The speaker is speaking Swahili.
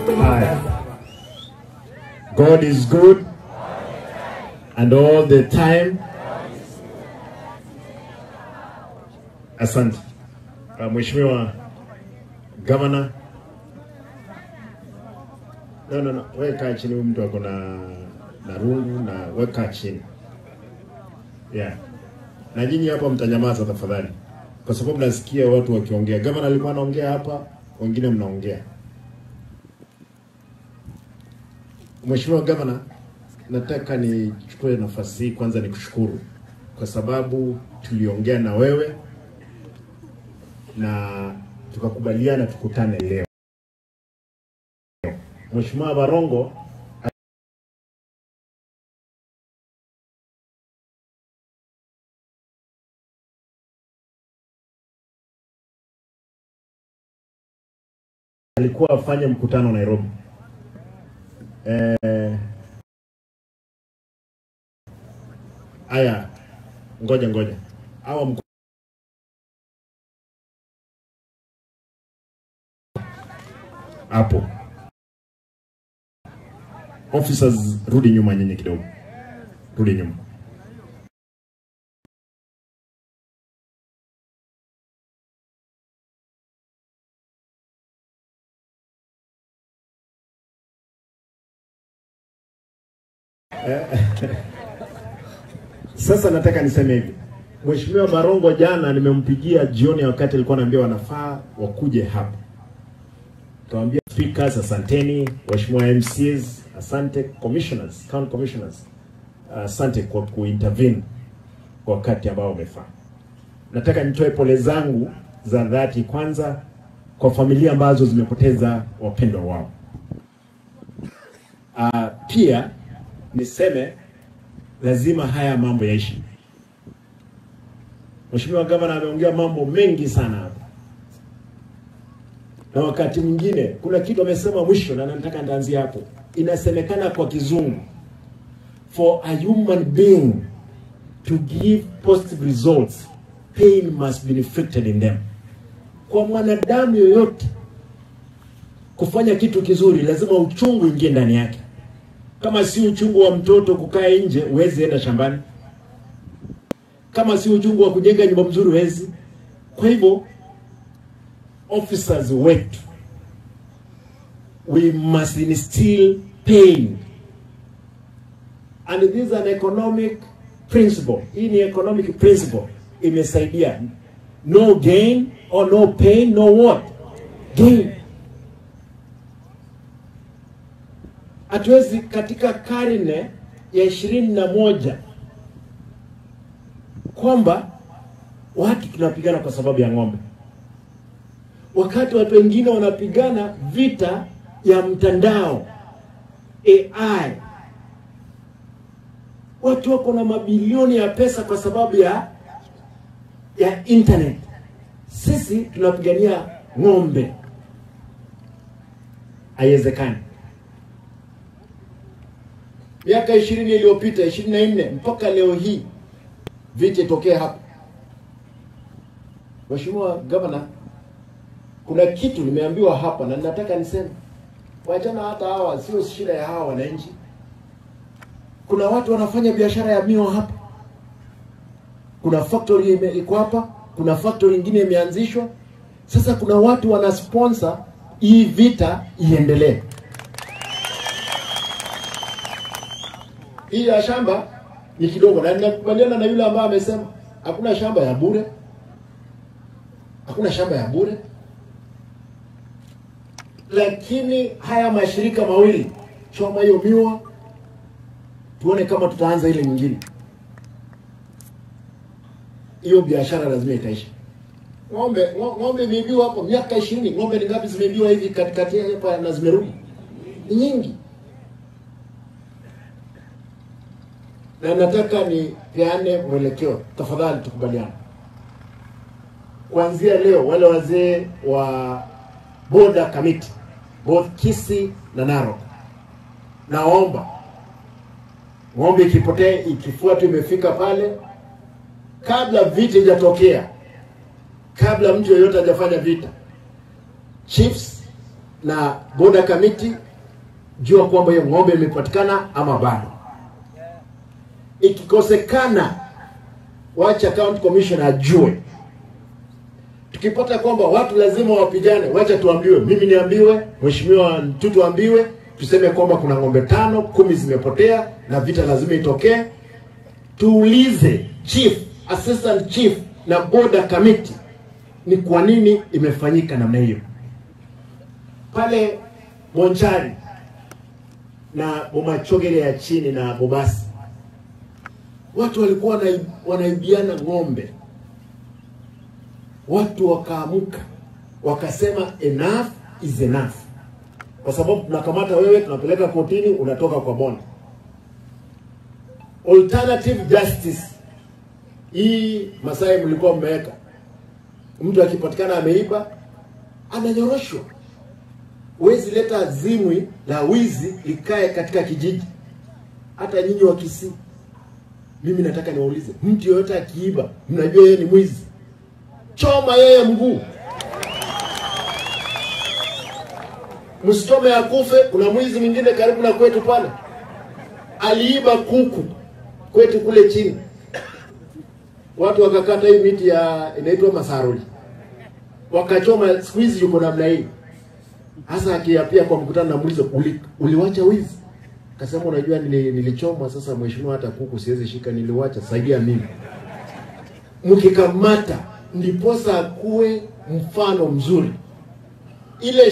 Haya. God is good and all the time. Asante. Mheshimiwa Governor. No, no, no. Weka chini, huyu mtu ako na rungu na weka chini. Yeah. Na nyinyi hapa mtanyamaza tafadhali, kwa sababu nasikia watu wakiongea. Governor alikuwa anaongea hapa, wengine mnaongea. Mheshimiwa Governor, nataka nichukue nafasi hii kwanza nikushukuru kwa sababu tuliongea na wewe na tukakubaliana tukutane leo. Mheshimiwa Barongo alikuwa afanye mkutano Nairobi. Aya, ngoja ngoja. Hawa hapo. Officers, rudi nyuma nyinyi kidogo. Rudi nyuma. Sasa nataka niseme hivi. Mheshimiwa Barongo jana nimempigia jioni wakati alikuwa anaambia wanafaa wakuje hapa. Tuambia speakers asanteni, waheshimiwa MCs asante, commissioners, county commissioners asante kwa kuintervene kwa wakati ambao umefaa. Nataka nitoe pole zangu za dhati kwanza kwa familia ambazo zimepoteza wapendwa wao. Pia niseme lazima haya mambo yaishi. Mheshimiwa Governor ameongea mambo mengi sana hapa. Na wakati mwingine kuna kitu amesema mwisho na nataka nitaanzia hapo. Inasemekana kwa kizungu, for a human being to give positive results, pain must be inflicted in them. Kwa mwanadamu yoyote kufanya kitu kizuri lazima uchungu ingie ndani yake. Kama si uchungu wa mtoto kukaa nje, huwezi enda shambani. Kama si uchungu wa kujenga nyumba mzuri, huwezi. Kwa hivyo officers wetu, we must instill pain. And this is an economic principle. Hii ni economic principle. Imesaidia. No gain or no pain, no what? Gain. Hatuwezi katika karne ya 21 kwamba watu tunapigana kwa sababu ya ng'ombe, wakati watu wengine wanapigana vita ya mtandao, AI. Watu wako na mabilioni ya pesa kwa sababu ya internet. Sisi tunapigania ng'ombe. Haiwezekani. Miaka 20 iliyopita, 24 mpaka leo hii vita itokee hapa. Mheshimiwa Governor, kuna kitu nimeambiwa hapa na nataka niseme. Waachana hata hawa, sio shida ya hawa wananchi. Kuna watu wanafanya biashara ya miwa hapa. Kuna factory iko hapa, kuna factory nyingine imeanzishwa. Sasa kuna watu wana sponsor hii vita iendelee. Hii ya shamba ni kidogo, na ninakubaliana na yule ambaye amesema hakuna shamba ya bure. Hakuna shamba ya bure. Lakini haya mashirika mawili, choma hiyo miwa, tuone kama tutaanza ile nyingine. Hiyo biashara lazima itaisha. Ng'ombe imeibiwa hapo miaka 20, ng'ombe ni ngapi zimeibiwa hivi katikati hapa na zimerudi? Ni nyingi. Na nataka nipeane mwelekeo, tafadhali tukubaliane. Kuanzia leo wale wazee wa border committee, both Kisii na Narok, naomba ng'ombe ikipotea, ikifuatwa imefika pale, kabla vita ijatokea, kabla mtu yeyote hajafanya vita, chiefs, na border committee, jua kwamba hiyo ng'ombe imepatikana ama bado. Ikikosekana, wacha county commissioner ajue. Tukipata kwamba watu lazima wapigane, wacha tuambiwe, mimi niambiwe, mheshimiwa Ntutu ambiwe, tuseme kwamba kuna ng'ombe 5, 10 zimepotea na vita lazima itokee. Tuulize chief, assistant chief na border committee ni kwa nini imefanyika namna hiyo. Pale Bonchari na Bomachogere ya chini na Bobasi, watu walikuwa wanaibiana ng'ombe. Watu wakaamuka wakasema enough is enough, kwa sababu tunakamata wewe, tunapeleka kotini, unatoka kwa bond. Alternative justice hii Masai mlikuwa mmeweka, mtu akipatikana ameiba ananyoroshwa. Huwezi leta zimwi la wizi likae katika kijiji. Hata nyinyi wa Kisii, mimi nataka niwaulize, mtu yoyote akiiba, mnajua yeye ni mwizi, choma yeye mguu, msichome akufe. Kuna mwizi mwingine karibu na kwetu pale, aliiba kuku kwetu kule chini, watu wakakata hii miti ya inaitwa masaroli, wakachoma. Siku hizi yuko namna hii. Hasa akiapia kwa mkutano namuuliza, uliwacha wizi? Akasema unajua nilichoma, sasa mheshimiwa hata kuku siwezi shika, niliwacha, saidia mimi. Mkikamata ndiposa kuwe mfano mzuri. Ile